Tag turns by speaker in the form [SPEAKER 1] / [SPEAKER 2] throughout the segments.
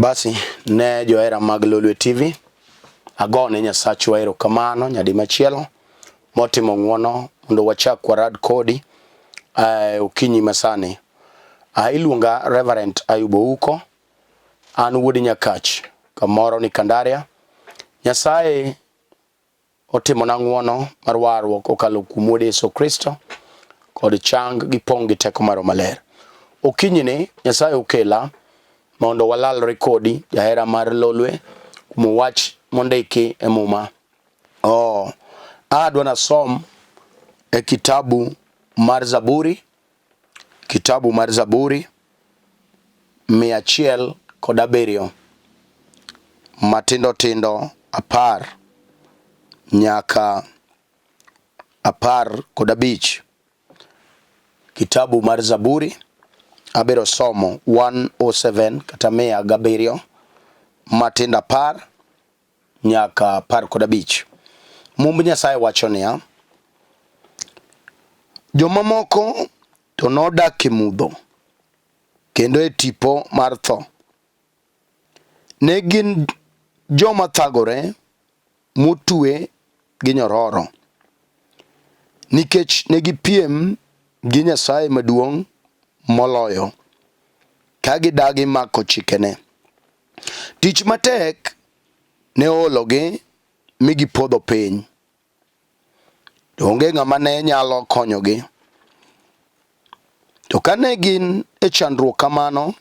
[SPEAKER 1] Basi ne johera mag Lolwe TV, agone Nyasachwa erokamano nyadi machielo motimo ng'wono mondo wachak warad kodi okinyi masani. Iluonga Reverend Ayub Ouko, an wuod Nyakach, kamoro ni Kandaria. Nyasaye otimona ng'wono mar warruok kokalo kuom Wuode Yesu Kristo kod chang gi pong' gi teko mar Roho Maler. Okinyini Nyasaye okela mondo walalre kodi jahera mar Lolwe kuom wach mondiki e Muma. Oh, adwa nasom e kitabu mar Zaburi, kitabu mar Zaburi 107 matindo tindo 10 nyaka 15. Kitabu mar Zaburi abiro somo 107 kata 107 matindo 10 nyaka 15. Mumb Nyasaye wacho niya, Jomamoko to nodak e mudho kendo e tipo mar tho. Ne gin joma thagore motwe gi nyororo, nikech ne gipiem gi Nyasaye maduong' moloyo, ka gidagi mako chikene. Tich matek ne oologi mi gipodho piny. To onge ng'ama ne nyalo konyogi. To kane gin e chandruok kamano,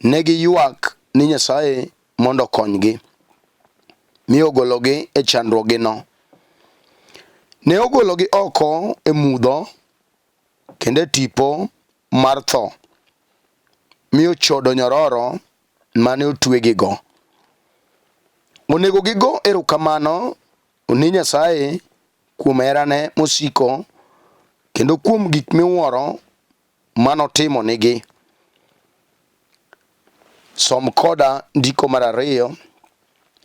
[SPEAKER 1] ne giywak ni Nyasaye mondo okonygi, mi ogologi e chandruokgino. Ne ogologi oko e mudho kendo e tipo mar tho, mi ochodo nyororo mane otwegigo. Onego gigo erokamano ni Nyasaye kuom herane mosiko kendo kuom gik miwuoro manotimo nigi. Som koda ndiko mar ariyo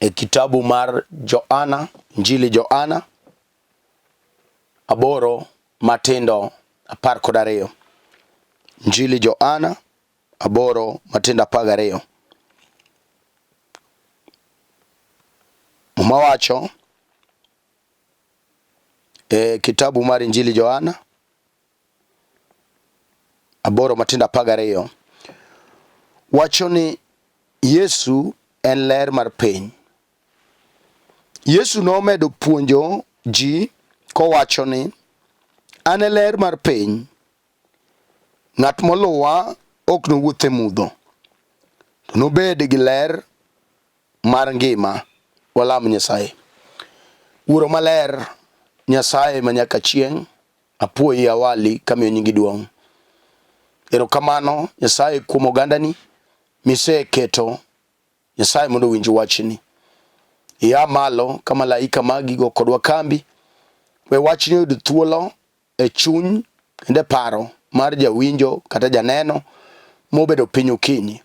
[SPEAKER 1] e kitabu mar Johana, Injili Johana 8 matindo 12. Injili Johana 8 matindo 12. Muma wacho e kitabu mar Injili Johana 8 matindo 12 wacho ni Yesu en ler mar piny. Yesu nomedo puonjo ji kowacho ni, An e ler mar piny. Ng'at moluwa ok nowuoth e mudho, to nobed gi ler mar ngima. Walam Nyasaye. Wuoro maler, Nyasaye ma nyaka chieng', apuoyi awali kamiyo nyingi duong'. Erokamano Nyasaye kuom ogandani miseketo Nyasaye mondo owinj wachni. Ia malo ka malaika magi go kodwa kambi. We wachni oyud thuolo e chuny kendo e paro mar jawinjo kata janeno mobedo piny okinyi.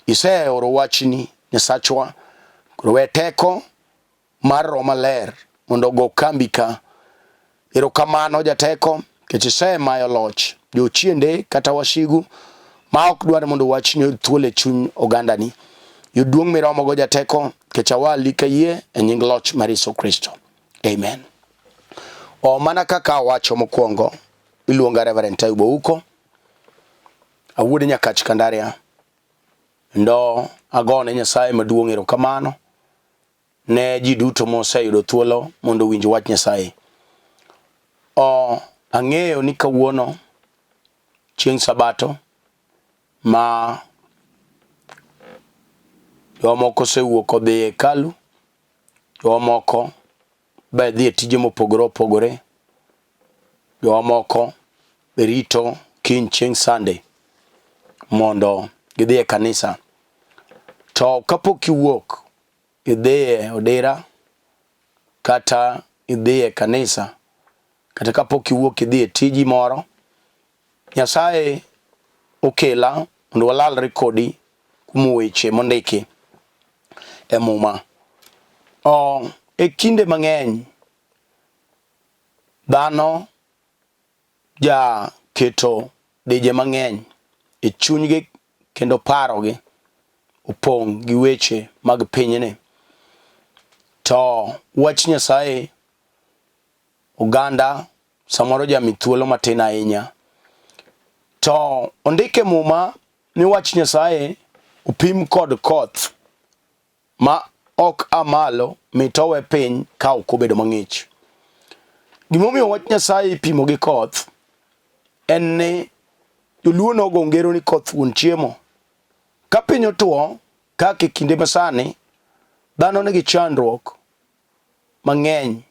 [SPEAKER 1] Iseoro wachni Nyasachwa, koro we teko mar Roho Maler mondo ogo kambi ka. Erokamano jateko, nikech isemayo loch jochiende kata wasigu ma ok dwar mondo wachni oyud thuolo e chuny ogandani. Yud duong' miromogo jateko, nikech awali kayie e nying loch mar Yesu Kristo. Amen. O mana kaka awacho mokwongo, iluonga Reverend Taibu Ouko, awuod Nyakach Kandaria, ndo agone Nyasaye maduong' erokamano ne ji duto moseyudo thuolo mondo owinj wach Nyasaye. O ang'eyo ni kawuono chieng' Sabato ma jomoko osewuok odhi e hekalu, jomoko be dhi e tije mopogore opogore, jomoko be rito kiny chieng' Sunday mondo gidhi e kanisa. To kapok iwuok idhi e odira kata idhi e kanisa kata kapok iwuok idhi e tiji moro, Nyasaye okela mondo walalre kodi kuom weche mondiki e Muma. O, e kinde mang'eny dhano ja keto dije mang'eny e chunygi kendo parogi. opong' gi weche mag pinyni. To wach Nyasaye oganda samoro jami thuolo matin ahinya. To ondike Muma ni wach Nyasaye opim kod koth ma ok a malo mi towe piny ka ok obedo mang'ich. Gimomiyo wach Nyasaye ipimo gi koth en ni joluo nogo ngero ni koth wuon chiemo. Ka piny otuo kaka e kinde masani, dhano nigi chandruok mang'eny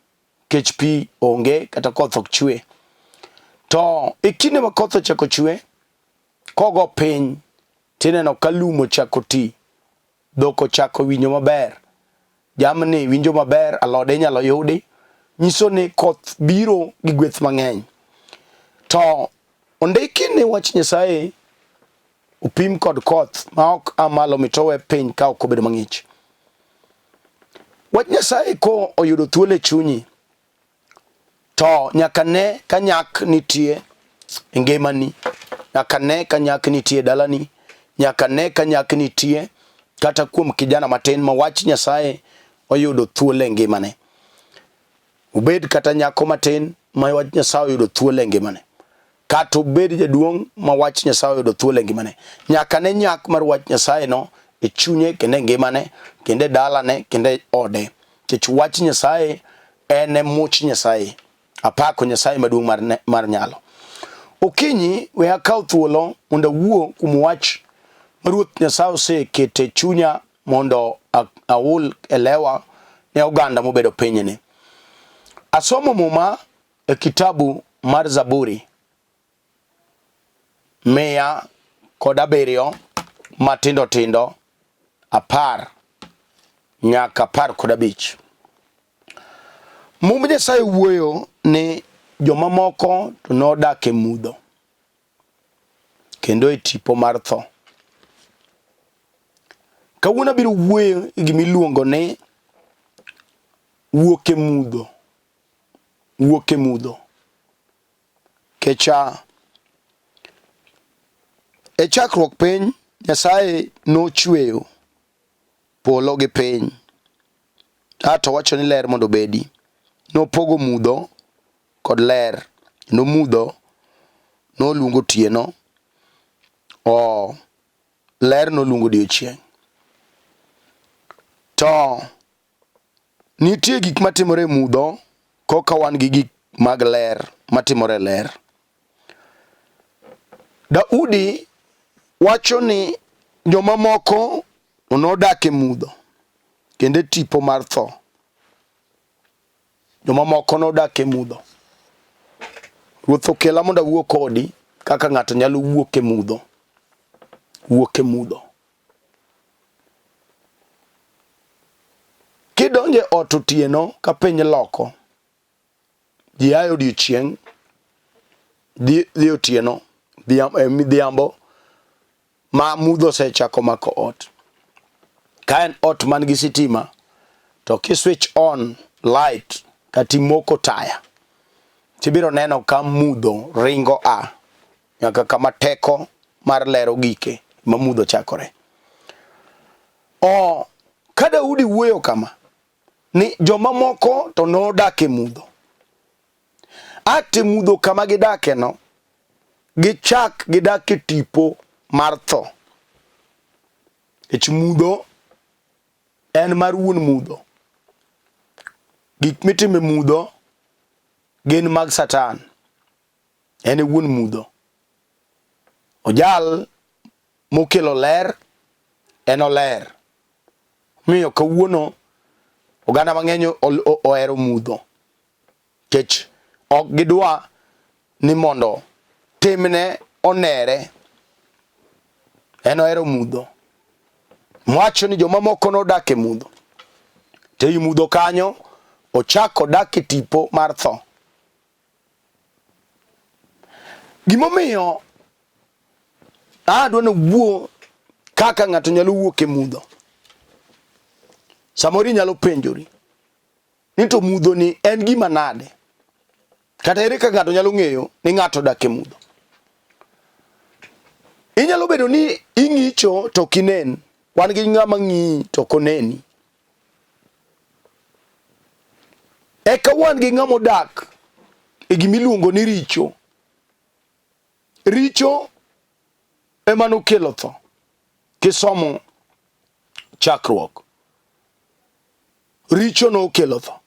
[SPEAKER 1] kech pi onge kata koth ok chwe. To e kinde ma koth ochako chwe, kogo piny tineno ka lum ochako ti, dhok ochako winjo maber, jamni winjo maber, alode inyalo yudi, nyiso ni koth biro gi gweth mang'eny. To ondiki ni wach Nyasaye opim kod koth ma ok a malo mitowe piny ka ok obedo mang'ich. Wach Nyasaye ko oyudo thuolo e chunyi to nyaka ne ka nyak nitie e ngimani, nyaka ne ka nyak nitie e dalani, nyaka ne ka nyak nitie kata kuom kijana matin ma wach Nyasaye oyudo thuolo e ngimane. Obed kata nyako matin ma wach Nyasaye oyudo thuolo e ngimane, kata obed jaduong' ma wach Nyasaye oyudo thuolo e ngimane, nyaka ne nyak mar wach Nyasaye no e chunye kendo e ngimane kendo e dalane kendo e ode. Nikech wach Nyasaye en e much Nyasaye. Apako Nyasaye maduong' mar, mar nyalo. Okinyi we akaw thuolo mondo awuo kuom wach ma Ruoth Nyasaye osekete chunya mondo aul e lewa ne oganda mobedo pinyni. Asomo Muma e kitabu mar Zaburi 107 matindo tindo 10 nyaka 15. Mumb Nyasaye wuoyo ni jomamoko to nodak e mudho kendo e tipo mar tho. Kawuono abiro wuoyo e gima iluongo ni wuok e mudho. Wuok e mudho. Kecha e chakruok piny Nyasaye nochweyo polo gi piny. Ato wacho ni ler mondo obedi. Nopogo mudho kod ler. Kendo mudho noluongo otieno, o ler noluongo odiechieng'. To nitie gik matimore e mudho koka wan gi gik mag ler matimore e ler. Daudi wacho ni jomamoko nodak e mudho kendo e tipo mar tho. Jomamoko nodak e mudho. Ruoth okela mondo awuo kodi kaka ng'ato nyalo wuok e mudho. Wuok e mudho. Kidonjo e ot otieno ka piny loko, ji ae odiochieng' dhi otieno, midhiambo ma mudho osechako mako ot. Ka en ot man gi sitima to ki switch on light kata imoko taya tibiro neno ka mudho ringo a nyaka kama teko mar ler ogike ma mudho chakore. O ka Daudi wuoyo kama ni jomamoko to nodak e mudho. Ate mudho kama gidakeno, gichak gidak e tipo mar tho. Nikech mudho en mar wuon mudho. Gik mitimo e mudho gin mag Satan. En e wuon mudho. Ojal mokelo ler en oler. Omiyo kawuono oganda mang'eny ohero mudho nikech ok gidwa ni mondo timne onere. En ohero mudho. Mwacho ni jomamoko nodak e mudho. To ei mudho kanyo ochako odak e tipo mar tho. Gimomiyo adwa ni wuo kaka ng'ato nyalo wuok e mudho. Samoro inyalo penjori ni to mudho ni en gima nade? Kata ere kaka ng'ato nyalo ng'eyo ni ng'ato odak e mudho? Inyalo bedo ni ing'icho to ok inen. Wan gi ng'ama ng'iyi to ok oneni. Eka wan gi ng'ama odak e gima iluongo ni richo. Richo ema nokelo tho. Kisomo chakruok, richo nokelo tho.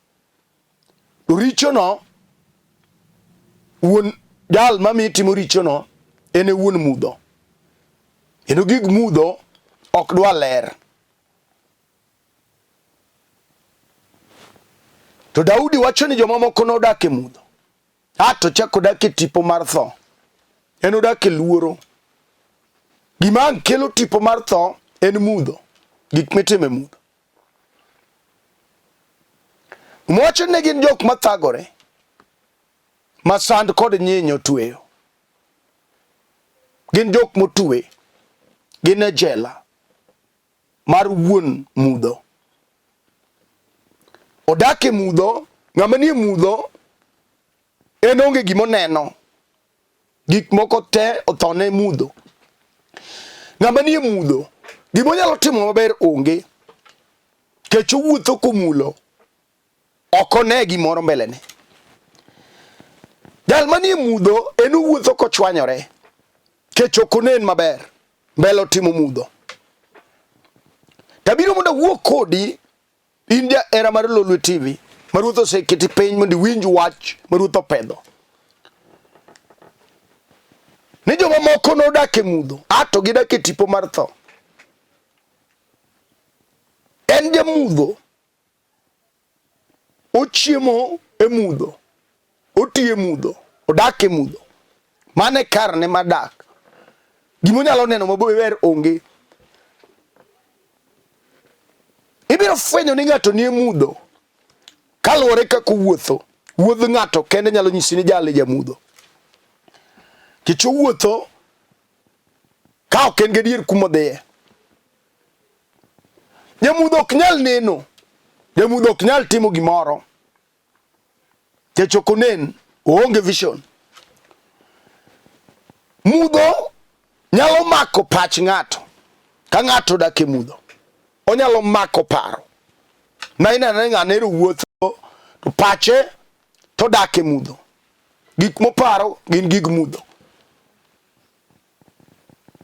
[SPEAKER 1] To richono, wuon jal mamiyo itimo richono en e wuon mudho. Kendo gig mudho ok dwa ler. To Daudi wacho ni jomamoko nodak e mudho. A to chako dak e tipo mar tho. En odak e luoro. Gima ang' kelo tipo mar tho en mudho. Gik mitimo e mudho. Mwacho ne gin jok mathagore, ma sand kod nyinyo tweyo. Gin jok motwe, gin e jela mar wuon mudho. Odak e mudho, ng'ama nie mudho en onge gima oneno. Gik moko te othone mudho. Ng'ama nie mudho, gima onyalo timo maber onge. Kech owuotho komulo, ok one gimoro mbelene. Jal manie mudho en owuotho kochwanyore, kech ok onen maber, mbele otimo mudho. Tabiro mondo awuo kodi in jahera mar Lolwe TV ma Ruoth oseketi piny mondo iwinj wach ma Ruoth opedho. Ni joma moko nodak e mudho, a to gidak e tipo mar tho. En jamudho, ochiemo e mudho, otiyo e mudho, odak e mudho. Mano e karne mar dak. Gima onyalo neno maber onge. Ibiro fwenyo ni ng'ato nie mudho kaluwore kaka owuotho. Wuodh ng'ato kende nyalo nyisi ni jali jamudho. Kech owuotho ka ok en gadier kuma odhiye. Jamudho ok nyal neno. Jamudho ok nyal timo gimoro. Kech ok onen, oonge vision. Mudho nyalo mako pach ng'ato. Ka ng'ato odak e mudho, onyalo mako paro. Ma ineno ni ng'ano ero wuotho to pache to odak e mudho. Gik moparo gin gig mudho.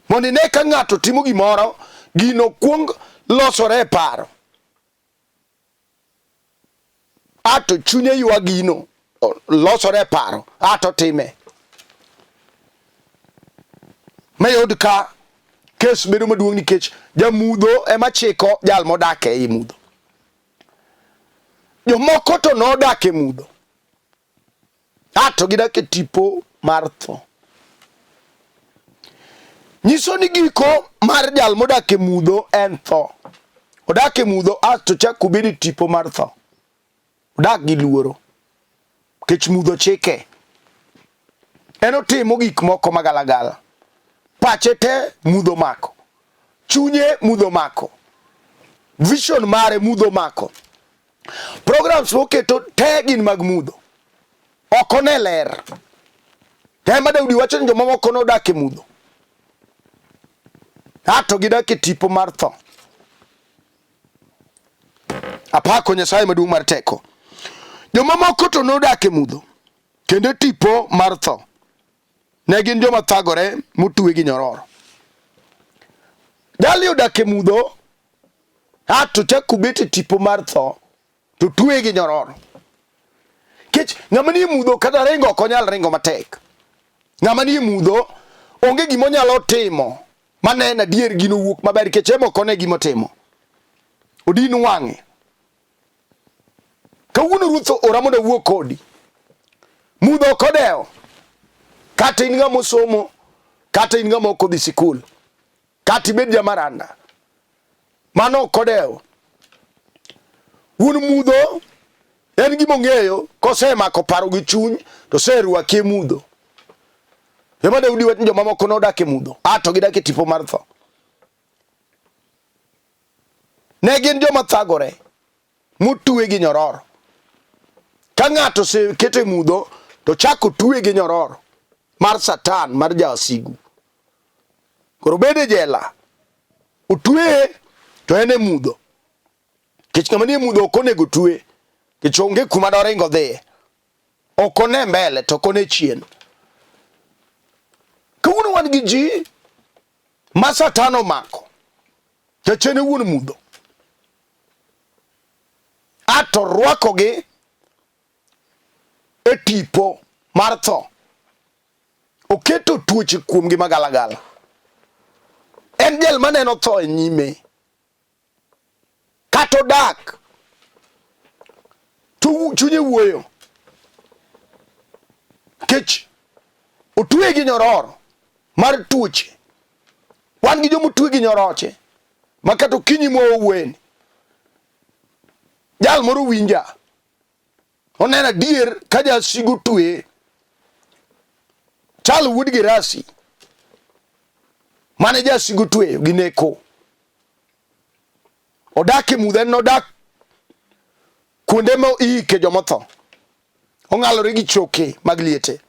[SPEAKER 1] Mondo ine ka ng'ato timo gimoro, gino kuong losore e paro. Ato chunye ywa gino, losore e paro, ato time. Mayud ka kes bedo maduong' nikech jamudho ema chiko jal modak ei mudho. Jomoko to nodak e mudho. Ato gidak e tipo mar tho. Nyiso ni giko mar jal modak e mudho en tho. Odak e mudho asto chak obed e tipo mar tho. Odak gi luoro. Kech mudho chike. En otimo gik moko magalagala. Pache te mudho mako. Chunye mudho mako. Vision mare mudho mako. Programs moketo te gin mag mudho. Ok one ler. Ema Daudi wacho ni jomamoko nodak e mudho. Ato gidak e tipo mar tho. Apako Nyasaye maduong' mar teko. Jomamoko to nodak e mudho kendo e tipo mar tho. Ne gin joma thagore motwe gi nyororo. Jali odak e mudho ato chak obet e tipo mar tho to tueye gi nyororo. Kech ng'ama nie mudho kata ringo ok onyal ringo matek. Ng'ama nie mudho onge gima onyalo timo maneno adier gino wuok maber nikech ema ok one gima otimo. Odin wang'e. Kawuono Ruoth ora mondo awuo kodi. Mudho ok odewo. Kata in ng'ama osomo, kata in ng'ama ok odhi sikul, kata ibed jamaranda. Mano ok odewo. Wuon mudho en gima ong'eyo kosemako paro gi chuny to oserwaki e mudho. Ema Daudi wacho ni jomamoko nodak e mudho, a to gidak e tipo mar tho. Ne gin joma thagore motwe gi nyororo. Ka ng'ato oseket e mudho to chako twe gi nyororo mar Satan mar jawasigu. Koro obed e jela, otweye To en e mudho. Nikech ng'ama nie mudho ok onego twe. Nikech onge kuma doringo dhiye. Ok one mbele to ok one chien. Kawuono wan gi ji ma Satan omako. Jachien e wuon mudho. A to rwakogi e tipo mar tho. Oketo tuoche kuomgi magalagala. En jal maneno tho e nyime. Kata odak to chunye wuoyo. Kech otwe gi nyororo mar tuoche. Wan gi joma otwe gi nyoroche ma kata okinyi mwa wawuoyeni. Jal moro winja. Oneno adier ka jasigu twe chal wuod Gerasi mane jasigu tweyo gi neko. Odak e mudho, en nodak kuonde ma iike jomotho. Ong'alore gi choke mag liete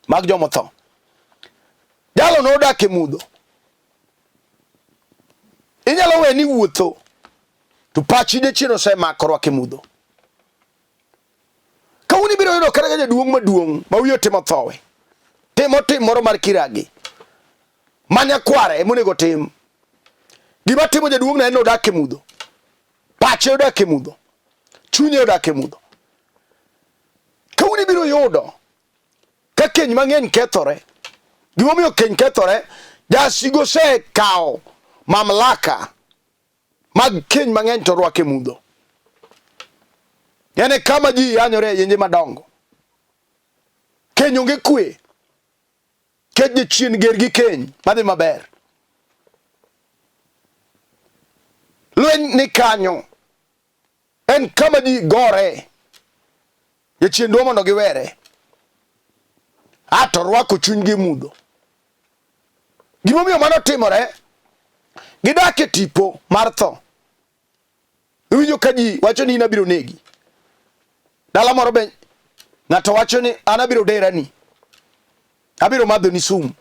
[SPEAKER 1] mag jomotho. Jalo nodak e mudho. Inyalo we ni wuotho to pachi jachien osemako rwake mudho. Kawuono ibiro yudo kata ka jaduong' maduong' ma wiye otimo thowe timo tim moro mar kiragi ma nyakware ema onego tim. Gima timo jaduong' no en ni odak e mudho, pache odak e mudho, chunye odak e mudho. Kawuono ibiro yudo ka keny mang'eny kethore. Gimomiyo keny kethore, jasigu osekawo mamlaka mag keny mang'eny to orwako e mudho. En e kama ji yanyore e yenje madongo. Keny onge kwe. Kech jachien ger gi keny madhi maber. Lweny ni kanyo. En kama ji gore. Jachien dwa mondo giwere. A to rwako chunygi e mudho. Gimomiyo mano timore, gidak e tipo mar tho. Iwinjo ka ji wacho ni in abiro negi. Dala moro be ng'ato wacho ni an abiro derani. Abiro madhoni sum.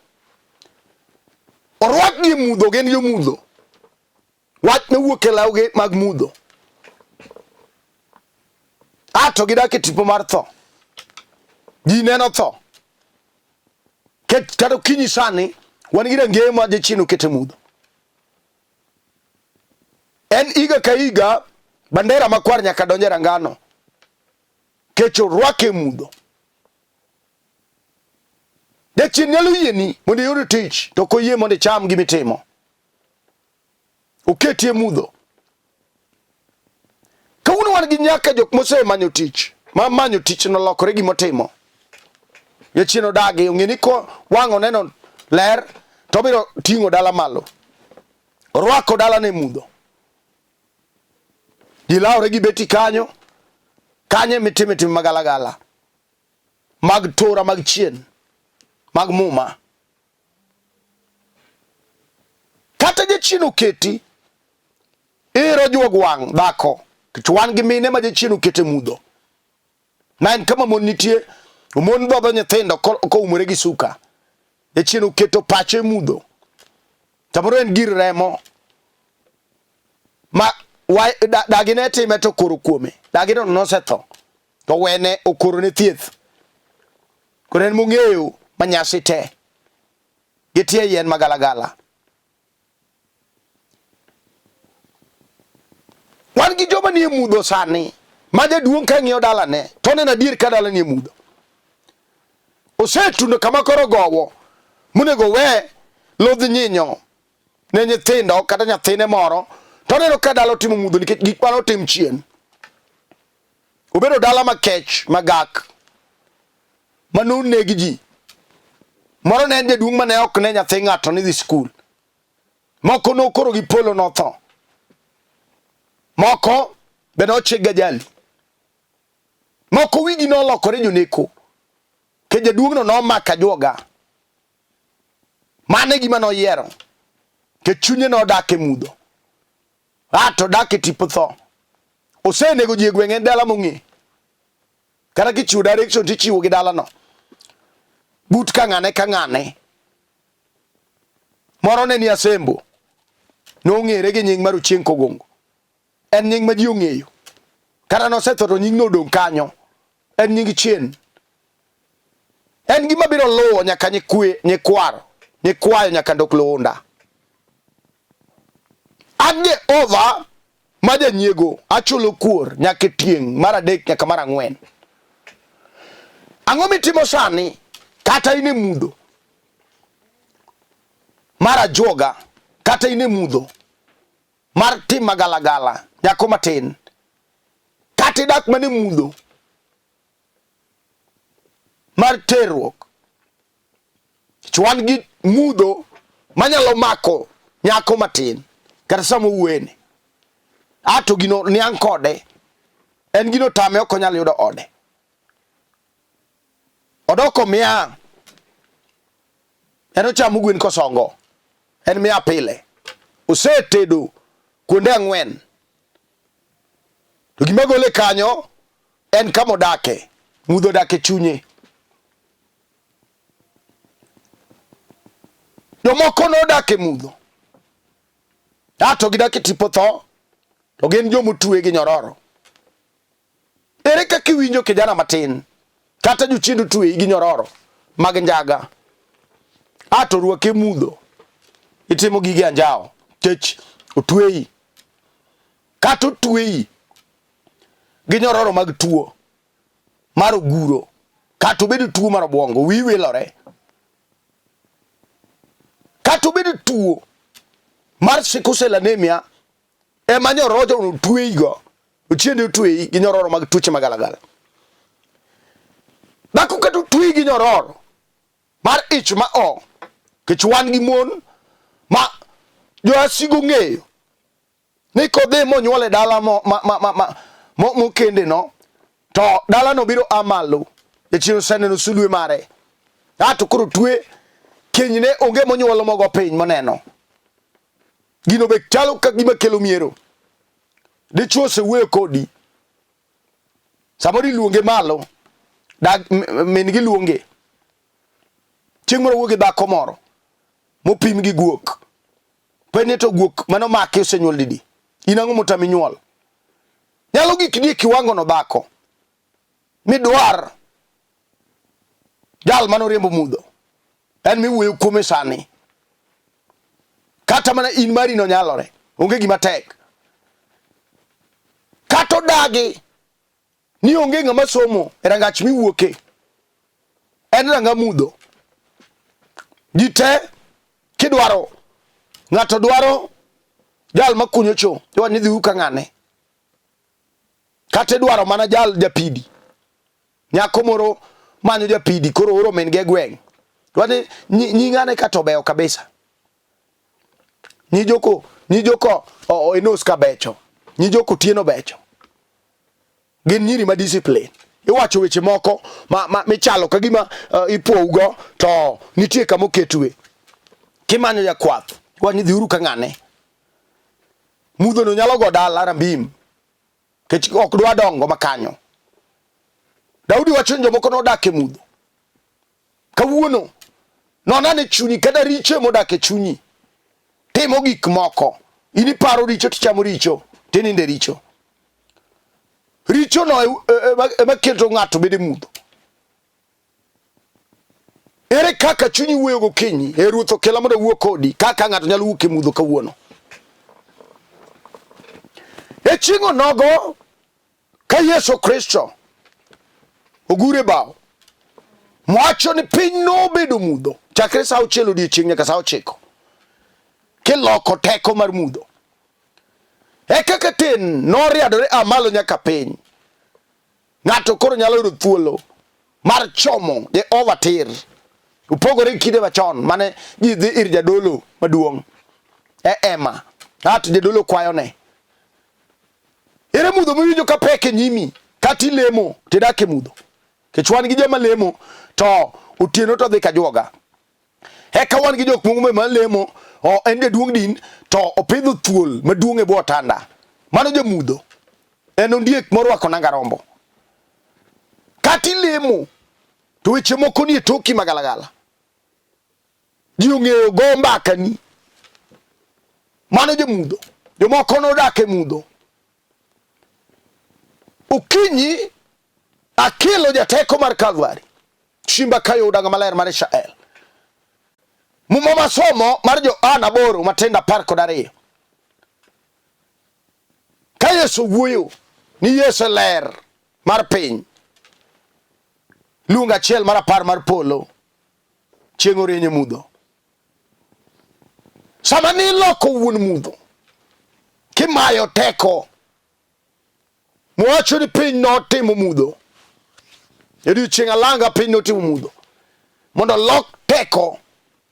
[SPEAKER 1] Orwakgi e mudho, gin jomudho. Wach nowuok e lawgi mag mudho. A to gidak e tipo mar tho. Ji neno tho. Kata okinyi sani wan gi rangeye ma jachien oketo e mudho. En higa ka higa bandera makwar nyaka donj e rangano. Kech orwake e mudho. Jachien nyalo yieni mondo iyud tich to ok oyie mondo icham gima itimo. Oketi e mudho. Kawuono wan gi nyaka jok mosemanyo tich, ma manyo tich nolokore gimotimo. Jachien odagi, ong'e ni ko wang' oneno ler to obiro ting'o dala malo. Orwako dala ne mudho. Ji lawre gi beti kanyo, kanyo emitime tim magalagala mag tora mag chien mag muma. Kata jachien oketi iro juog wang' dhako nikech wan gi mine ma jachien okete mudho. Ma en kama mon nitie, mon dhodho nyithindo koumore gi suka. Jachien oketo pache e mudho. Samoro en gir remo ma dagi ne time to koro kuome. Dagi to nosetho. To wene okoro ne thieth. Koro en mong'eyo ma nyasi te. Gi tie yien magalagala. Wan gi joma nie mudho sani ma jaduong' ka ng'iyo dalane to oneno adier ka dala nie mudho. Osetundo kama koro gowo monego we ludh nyinyo ne nyithindo kata nyathine moro to oneno ka dala otimo mudho nikech gik mane otim chien. Obedo dala makech magak mane oneg ji. Moro ne en jaduong' mane ok ne nyathi ng'ato ni dhi skul. Moko nokoro gi polo notho. Moko be nochik gajali. Moko wigi nolokore joneko. Ke jaduong'no nomako ajuoga. Mano e gima noyiero. Ke chunye nodak e mudho. A to dak e tipo tho. Osenego ji e gweng' en dala mong'e. Kata kichiwo direction tichiwo gi dalano. But ka ng'ane ka ng'ane. Moro ne ni Asembo. Nong'ere gi nying mar Ochieng' Kogongo. En nying ma ji ong'eyo. Kata nosetho to nyingno odong' kanyo. En nying chien. En gima biro luwo nyaka nyikwe, nyikwaro, nyikwayo nyaka ndok luunda. An Jehova ma janyiego achulo kuor nyaka e tieng' mar adek nyaka mar ang'wen. Ang'o mitimo sani kata in e mudho mar ajuoga kata in e mudho mar tim magalagala nyako matin kata idak mana e mudho mar terruok wan gi mudho manyalo mako nyako matin kata sama owuoyeni a to gino niang' kode en gino tame ok onyal yudo ode odoko miya en ochamo gwen kosongo en miya pile osetedo kuonde ang'wen to gima gole kanyo en kama odake mudho odak e chunye Jomoko nodak e mudho, a to gidak e tipo tho, to gin joma otwe gi nyororo. Ere kaka iwinjo kijana matin kata jochiende otweyi gi nyororo mag njaga, a to rwaki e mudho, itimo gige anjawo kech otweyi, kata otweyi gi nyororo mag tuo mar oguro kata obed tuo mar obwongo wiyi wilore kata obed tuo mar sickle cell anemia ema nyorojo otweyigo ochiende otweyi gi nyororo mag tuoche magalagala dhako kata otweyi gi nyororo mar ich ma o kech wan gi mon ma joasigo ng'eyo ni kodhi monyuol e dala mo, ma, ma, ma, ma, mo, mokende no to dalano biro a malo jachien oseneno sulwe mare a to koro twe kinyne onge monyuolo mogo piny moneno gino be chalo ka gima kelo miero dichuo osewuoyo kodi samoro iluonge malo dag min gi luonge chieng' moro wuo gi dhako moro mopim gi guok Penye to guok mane omaki osenyuol didi? In ang'o motami nyuol? Nyalo gik nie kiwango no dhako. Midwar jal mane oriembo mudho. En miwuoyo kuome sani. Kata mana in mari no nyalore. Onge gima tek. Kata odagi ni onge ng'ama somo e rangach miwuoke. En ranga mudho. Ji te kidwaro ng'ato dwaro jal makunyo cho iwacho ni dhiuru ka ng'ane. Kata idwaro mana jal japidi. Nyako moro manyo japidi koro oro min gi e gweng'. Iwacho ni nyi ng'ane ka to beyo kabisa. Nyi joko nyi joko Enos ka becho. Nyi joko Otieno becho. Gin nyiri ma discipline. Iwacho weche moko ma, ma michalo ka gima uh, ipwougo to nitie kama oketue. Kimanyo jakwath, iwacho ni dhiuru ka ng'ane. Mudhono nyalo go dala rambim. Kech ok dwa dongo makanyo. Daudi wacho ni jomoko nodak e mudho. Kawuono non ane chunyi kata richo modak e chunyi. Timo gik moko. In iparo richo tichamo richo, tininde richo. Richo no ema keto ng'ato bedo e mudho. Ere kaka chunyi wuoyo gokinyi? E Ruoth okela mondo awuo kodi. Kaka ng'ato nyalo wuok e mudho kawuono. E chieng' onogo Ka Yesu Kristo ogure bao, mwacho ni piny nobedo mudho chakre sa auchiel odiechieng' nyaka sa ochiko, kiloko teko mar mudho. E kaka tin noriadore a malo nyaka piny. Ng'ato koro nyalo yudo thuolo mar chomo Jehova tir. Opogore gi kinde machon mane ji dhi ir jadolo maduong' e ema, ato jadolo kwayone. Ere mudho miwinjo ka pek e nyimi kata ilemo to idak e mudho? Nikech wan gi joma lemo to otieno to dhi kajuoga. Eka wan gi jok moko be malemo, o, en jaduong' din to opidho thuol maduong' e bwo otanda. Mano jamudho. En ondiek morwako nanga rombo. Kata ilemo to weche moko nie toki magalagala. Ji ong'eyo go mbakani. Mano jomudho. Jomoko nodak e mudho. Okinyi akelo jateko mar Kalvari. Shimba kayo udanga maler mar Israel. Muma masomo mar Johana 8 matindo 12. Ka Yesu wuoyo ni Yesu e ler mar piny. Luong achiel mar 10 mar polo. Chieng' orieny e mudho. Sama niloko wuon mudho kimayo teko mowacho ni piny notimo mudho e odiochieng' alanga piny notimo mudho mondo olok teko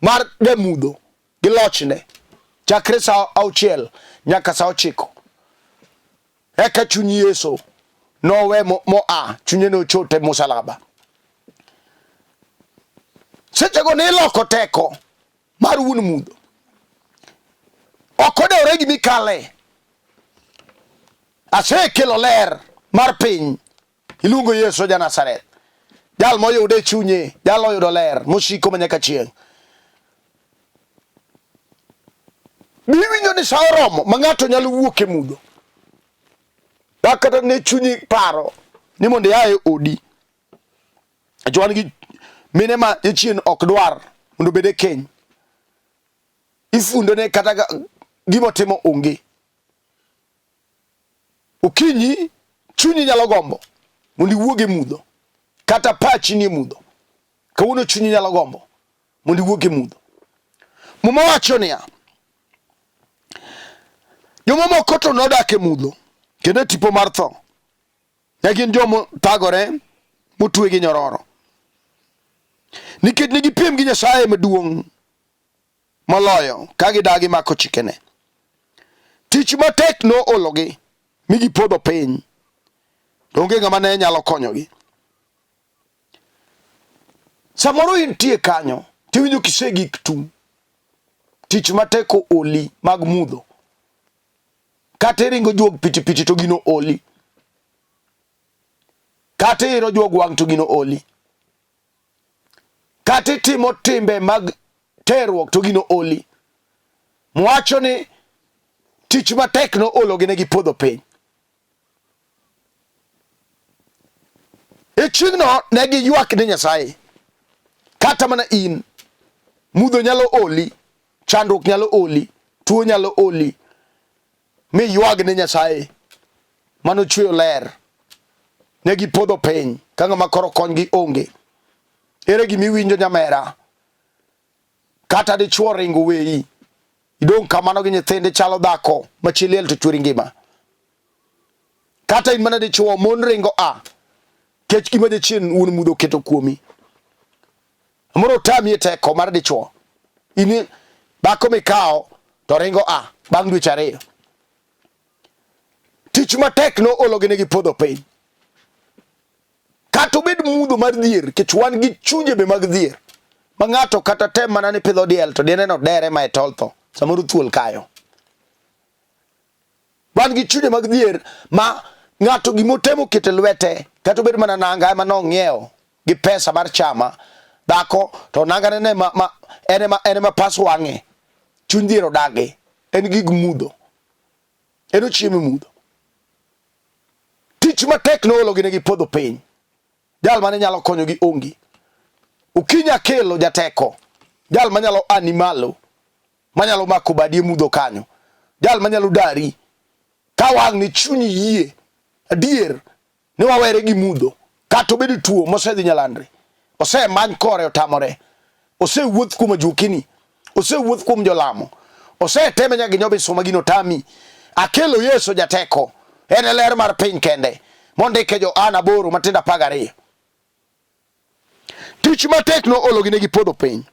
[SPEAKER 1] mar jamudho gi lochne chakre sa 6 nyaka sa 9 eka chuny Yesu nowe moa chunye nochot e musalaba sechego niloko teko mar wuon mudho ok odewore gi mikale asekelo ler mar piny iluongo Yesu ja Nazareth jal moyude e chunye jal oyudo ler mosiko manyaka chieng' Biwinjo ni sa oromo ma ng'ato nyalo wuok e mudho. Dak kata ne chunyi paro ni mondo ia e odi. Wan gi mine ma jachien ok dwar mondo obed e keny. Ifundo ne kata gima otimo onge. Okinyi chunyi nyalo gombo mondo iwuog e mudho. Kata pachi nie mudho. Kawuono chunyi nyalo gombo mondo iwuog e mudho. Muma wacho niya, jomamoko to nodak e mudho kendo e tipo mar tho. Ne gin joma thagore motwe gi nyororo. Nikech ne gipiem gi Nyasaye maduong' moloyo ka gidagi mako chikene. Tich matek noologi mi gipodho piny. To onge ng'ama ne nyalo konyogi. Samoro intie kanyo tiwinjo kisegik tung'. Tich matek ooli mag mudho. Kata iringo juog pitipiti to gino oli. Kata iiro juog wang' to gino oli. Kata itimo timbe mag terruok to gino oli. Mwacho ni tich matek noologi ne gipodho piny. E chieng'no ne giywak ne Nyasaye. Kata mana in, mudho nyalo oli, chandruok nyalo oli, tuo nyalo oli, mi ywag ne Nyasaye mano chweyo ler. Ne gipodho piny ka ng'ama koro konygi onge. Ere gima iwinjo nyamera? Kata dichwo ringo weyi, idong' kamano gi nyithindi chalo dhako ma chi liel to chweri ngima. Kata in mana dichwo, mon ringo a kech gima jachien wuon mudho oketo kuomi. Moro otami e teko mar dichwo. In dhako mikawo to ringo a bang' dweche 2. Tich matek noologi ne gipodho piny. Kata obed mudho mar dhier, kech wan gi chunje be mag dhier. Ma ng'ato kata tem mana ni pidho diel to diendeno dere ma e tol tho. Samoro thuol kayo. Wan gi chunje mag dhier ma ng'ato gimotemo keto e lwete kata obed mana nanga ema nong'iewo gi pesa mar chama dhako to nanga ne ma, ma en ema en ema pas wang'e chuny dhier odagi en gig mudho en ochiemo e mudho tich matek noologi ne gipodho piny jal mane nyalo konyogi onge okinyi akelo jateko jal manyalo ani malo manyalo mako badi e mudho kanyo jal manyalo dari ka wang' ni chunyi yie adier ni wawere gi mudho kata obed tuo mosedhi nyalandre osemany kore otamore osewuoth kuom ajuokini osewuoth kuom jolamo oseteme nyaka ginyobe soma gino tami akelo Yesu jateko en e ler mar piny kende mondike Johana 8 matindo 12 tich matek noologi ne gipodho piny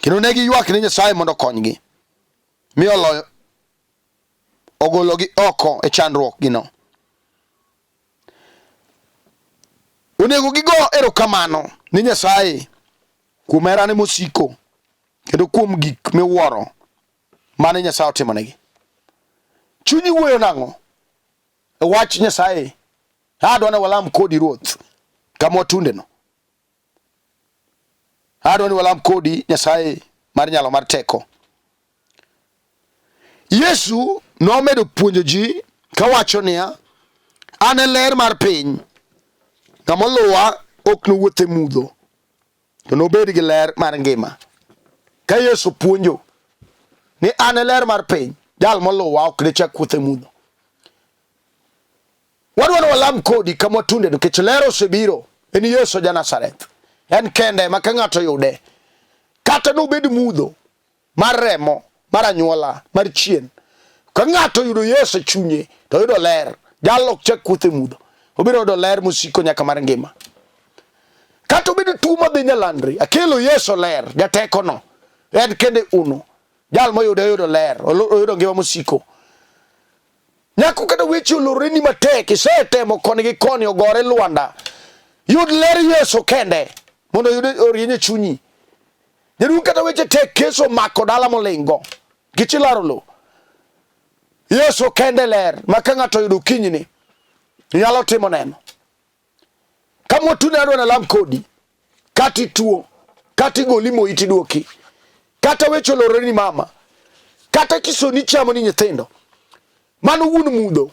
[SPEAKER 1] kendo ne giywak ne Nyasaye mondo okonygi mi oloyo ogologi oko e chandruok gino. Onego gigo erokamano ne Nyasaye kuom herane mosiko kendo kuom gik miwuoro mane Nyasaye otimonegi. Chunyi wuoyo nang'o e wach Nyasaye? Adwa ni walam kodi Ruoth kama watundeno. Adwa ni walam kodi Nyasaye mar nyalo mar teko. Yesu nomedo puonjo ji kawacho niya, An e ler mar piny. Ng'ama oluwa ok nowuoth e mudho, to nobed gi ler mar ngima. Ka Yesu puonjo ni an e ler mar piny, jal moluwa ok ne chak wuoth e mudho. Wadwa ni walam kodi kama watunde nikech ler osebiro. En Yesu ja Nazareth. En kende ma ka ng'ato yude kata nobed mudho mar remo, mar anyuola, mar chien. Ka ng'ato oyudo Yesu e chunye to oyudo ler. Jalo ok chak wuotho e mudho. Obiro yudo ler mosiko nyaka mar ngima. Kata obedo tuo madhi nyalandri, akelo Yesu ler, jatekono. En kende uno. Jal moyude oyudo ler, oyudo ngima mosiko. Nyako kata weche oloreni matek, isetemo koni gi koni ogore lwanda. Yud ler Yesu kende mondo oyud orieny e chunyi. Jaduong' kata weche tek kes omako dala molingo nikech ilaro lo. Yesu kende ler ma ka ng'ato oyudo okinyini nyalo timo neno. Ka mwatune adwa nalam kodi kata ituo kata igoli moyi tiduoki kata weche olorore ni mama kata kisoni chamo ni nyithindo mano wuon mudho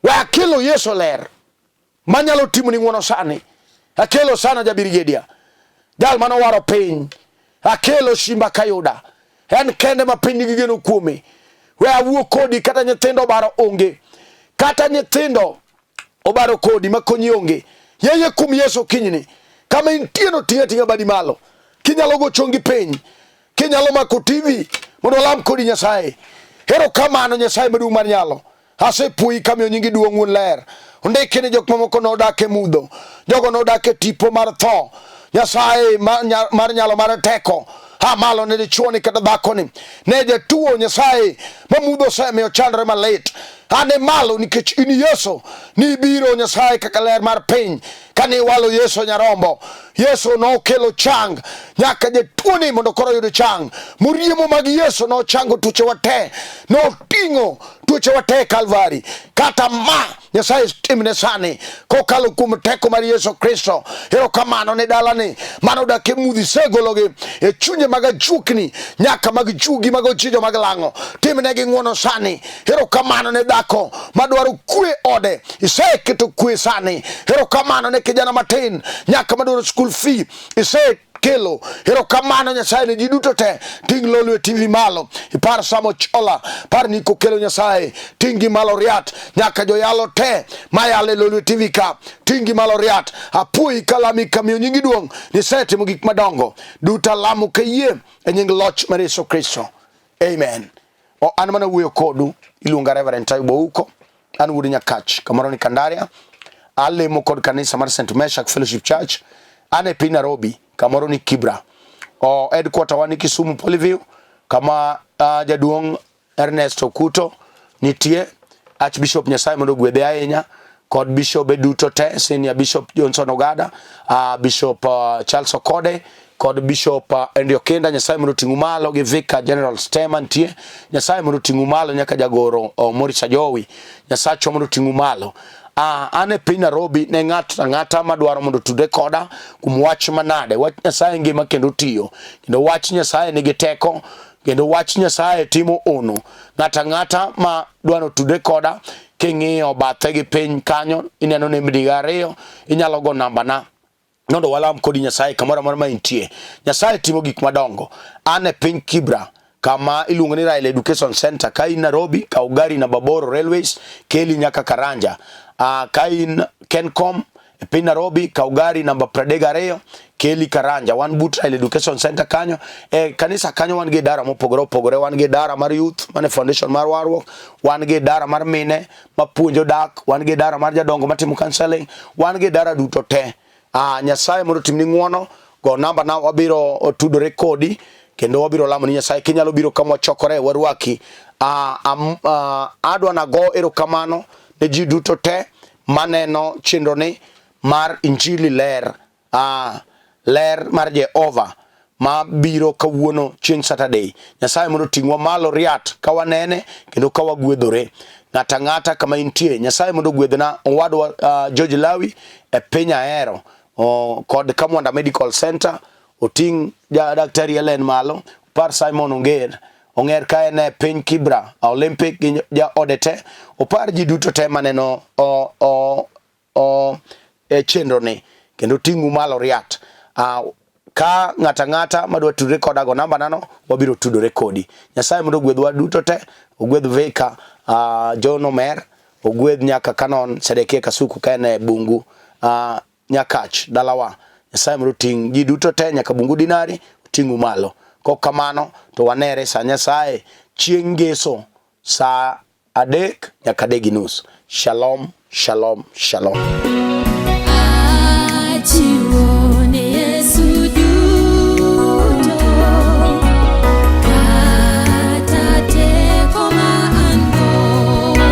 [SPEAKER 1] we akelo Yesu ler manyalo timoni ng'wono sani. Akelo sana jabirigedia jal mane owaro piny. Akelo Simba Kayuda, en kende ma piny nigi geno kuome. We awuo kodi kata nyithindo obaro onge, kata nyithindo obaro kodi makonyi onge. Yeye kuom Yesu kinyni, kama intie no ting'a ting'a badi malo, kinyalo go chongi piny, kinyalo mako TV mondo walam kodi Nyasaye. Erokamano Nyasaye maduong' mar nyalo. Asepuoyi kamiyo nyingi duong' wuon ler. Ondiki ni jok mamoko nodak e mudho, jogo nodak e tipo mar tho. Nyasaye mar nyalo mar teko a malo ne dichuoni kata dhakoni ne jatuo Nyasaye ma mudho osemiyo chandre malit. Ane malo nikech in Yesu nibiro Nyasaye kaka ler mar piny. Kane iwalo Yesu nyarombo, Yesu nokelo chang nyaka jatuoni mondo koro oyud chang. Moriemo mag Yesu nochango tuochewa te, noting'o tuochewa te e Kalvari. Kata ma Nyasaye timne sani kokalo kuom teko mar Yesu Kristo. Erokamano ne dalani mane odak e mudho, isegologi e chunye mag ajuokni nyaka mag juogi mag ochijo mag lang'o. Timnegi ng'wono sani. Erokamano ne dhako madwaro kwe ode, iseketo kwe sani. Erokamano ne kijana matin nyaka madwaro school fee, isekelo. Erokamano Nyasaye ne ji duto te. Ting' Lolwe TV malo, ipar Samo Chola, par Niko Kelo Nyasaye, ting' gi malo riat nyaka joyalo te mayalo e Lolwe TV ka, ting' gi malo riat. Apuoyi kalami kamiyo nyingi duong', nisetimo gik madongo duto. Alamo kayie e nying loch mar Yesu Kristo, amen. O, an mana wuoyo kodu, iluonga Reverend Taibo Ouko, an wuod Nyakach, kamoro ni Kandaria. Alemo kod kanisa mar St. Meshak Fellowship Church, an e piny Nairobi, kamoro ni Kibra. O, headquarter wa ni Kisumu Polyview, kama jaduong' Ernest Okuto nitie. Archbishop Nyasaye mondo ogwedhe ahinya kod bishobe duto te, Senior Bishop Johnson Ogada, Bishop Charles Okode kod Bishop Andrew Okinda. Nyasaye mondo oting'u malo gi Vicar General Stema nitie. Nyasaye mondo oting'u malo nyaka jagoro Morris Ajowi. Nyasachwa mondo oting'u malo. An e piny Nairobi ne ng'ato ang'ata madwaro mondo otudre koda kuom wach manade. Wach Nyasaye ngima kendo tiyo, kendo wach Nyasaye nigi teko, kendo wach Nyasaye timo ono. Ng'ato ang'ata ma dwaro otudre koda, king'iyo bathe gi piny kanyo ineno nembni ariyo, inyalo go nambana mondo walam kodi Nyasaye kamoro amora ma intie. Nyasaye timo gik madongo. An e piny Kibra kama iluongo ni Raila Education Center. Ka in Nairobi, kaw gari namba 8 Railways keli nyaka Karanja. Ka in Kencom e piny Nairobi, kaw gari namba 32 keli Karanja. Wan but Raila Education Center kanyo. E kanisa kanyo wan gi idara mopogore opogore. Wan gi idara mar youth mane foundation mar warruok, wan gi idara mar mine mapuonjo dak, wan gi idara mar jadongo matimo counseling, wan gi idara duto te. Nyasaye mondo otimni ng'uono. Go namba na, wabiro tudore kodi kendo wabiro lamo ni Nyasaye. Kinyalo biro kama wachokore, warwaki. Adwa nago erokamano ne ji duto te maneno chenro ni mar Injili ler, ler mar Jehova ma biro kawuono chieng' Saturday. Nyasaye mondo oting'wa malo riat ka wanene kendo ka wagwedhore. Ng'ata ang'ata kama intie, Nyasaye mondo ogwedhna owadwa George Lawi e piny Ahero kod Kamwanda Medical Center. Oting' Daktari Helen malo. Par Simon Onger, Ong'er ka en e piny Kibra, Olympic gi jaode te. Opar ji duto te maneno o, o, o, e chenro ni kendo ting'u malo riat. Uh, ka ng'ata ng'ata madwa tudre koda go namba nano wabiro tudore kodi. Nyasaye mondo ogwedhwa duto te, ogwedh Vika, uh, John Omer, ogwedh nyaka Canon Sedekia Kasuku ka en e Bungu, uh, Nyakach dalawa. Nyasaye mondo oting' ji duto te nyaka Bungu Dinari oting'u malo. Kok kamano to wanere sa Nyasaye chieng' ngeso saa 3 nyaka 3:30. Shalom, shalom, shalom.